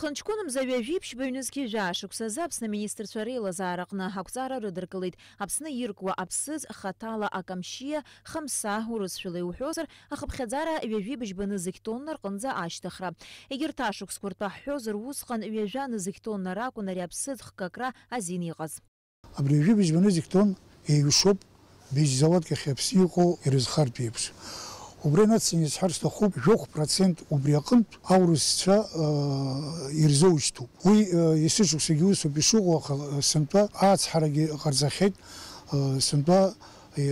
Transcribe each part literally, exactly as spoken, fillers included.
Хынҷкәынмза ҩажәи ԥшьба ҩнызқьи жәаа шықәсазы Аԥсны аминистрцәа реилазаараҟны ақәҵара рыдыркылеит. Аԥсны иркуа аԥсыӡ, хаҭала акамшьиа, хамса, урысшәала иуҳәозар, ахыԥхьаӡара ҩажәи быжьба нызқь тонна рҟынӡа ашьҭыхра. Егьырҭ ашықәсқәа ртәы ҳҳәозар, усҟан ҩажәа нызқь тонна ракәын ари аԥсыӡ хкакра азин иҟаз. Абри ҩажәи быжьба нызқь тонн еиҩшоуп быжь заводк ахь Аԥсны иҟоу ирызхартә еиԥш. Убра инацҵаны исҳәар сҭахуп, жәохә процент убри аҟынтә аурысцәа, э, ирзоушьҭуп. Уи, э, есышықәсагьы усоуп ишыҟоу, аха, э, сынтәа ацҳарагьы ҟарҵахьеит, э, сынтәа, э,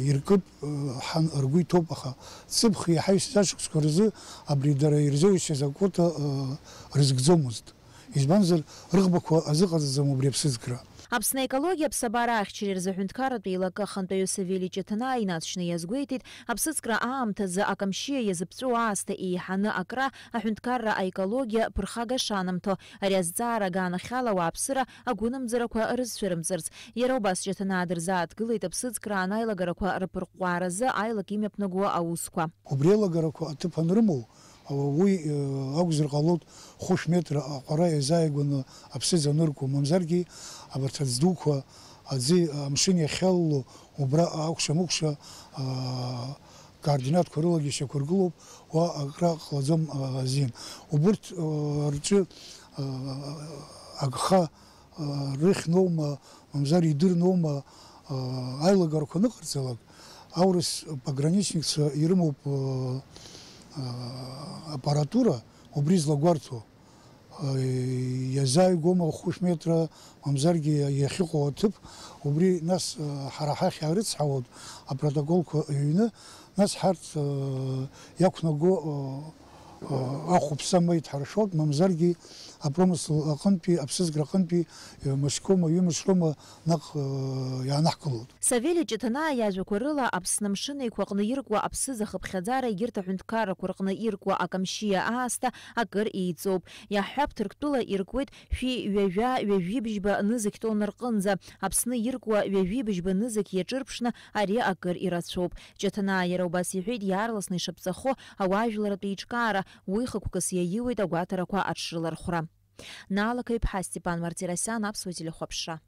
иркып, э, ҳан ргәы иҭоуп, аха ҵыԥх иаҳа ҩсҭаа шықәсқәа рзы абри дара ирзоушьҭыз аквота, э, рызкӡомызт. Избанзар, рыӷбақәа азыҟаҵаӡом убри аԥсыӡкра. Аԥсны аекологиа аԥсабара ахьчареи рзы аҳәынҭқарратә еилакы ахантәаҩы Савели Ҷыҭанаа инаҵшьны иазгәеиҭеит, аԥсыӡкра аамҭазы акамшьиа иазыԥҵәоу аасҭа еиҳаны акра аҳәынҭқарра аекологиа ԥырхага шанамҭо, ари азҵаара аганахьала ауааԥсыра агәынамӡарақәа рызцәырымҵырц. Иара убас Ҷыҭанаа дырзааҭгылеит аԥсыӡкра анаилагарақәа рыԥырҟәҟәааразы аилак имҩаԥнаго аусқәа. Убри алагарақәа аҭыԥ анрымоу, уи, э, акәзар ҟалоит, хәышә метра аҟәара иазааигәаны аԥсыӡ анырку, мамзаргьы абарҭ аӡ дуқәа, аӡы амшын иахьалало, убра акәша-мыкәша, а, координатқәа рылагьы шьақәыргылоуп, уа акра ҟалаӡом, а, азин. Убырҭ, а, рҿы, а, агха, а, рыхьноума, мамзар идырноума, а, аилагарақәа аныҟарҵалак, аурыс пограничникцәа ирымоуп, а, а, аппаратура, убри злагәарҭо. Иазааигәоума хәышә метра, мамзаргьы иахьыҟоу аҭыԥ, убри нас, ҳара ҳахь иаарыцҳауан апротоколқәа ҩны, нас ҳарҭ иақәнаго ахәыԥса ма иҭҳаршәоит, мамзаргьы апромысл аҟынтәи, аԥсыӡкра аҟынтәи мышқәоума, ҩымш роума наҟ иаанаҳкылоит. Савели Ҷыҭанаа иажәақәа рыла, Аԥсны амшын еиқәаҟны иркуа аԥсыӡ ахыԥхьаӡара егьырҭ аҳәынҭқаррақәа рҟны иркуа акамшьиа аасҭа акыр еиҵоуп. Иаҳҳәап, Ҭырқәтәыла иркуеит шәи ҩажәа, ҩажәи бжьба нызқь тонна рҟынӡа, Аԥсны иркуа ҩажәи бжьба нызқь иаҿырԥшны ари акыр ирацәоуп. Ҷыҭанаа иара убас иҳәеит, иаарласны ишаԥҵахо ауаажәларратә еиҿкаара, уи хықәкыс иаиуеит агәаҭарақәа аҽрылархәра. Наала Қаҩԥҳа, Степан Мартиросиан, Аԥсуа телехәаԥшра.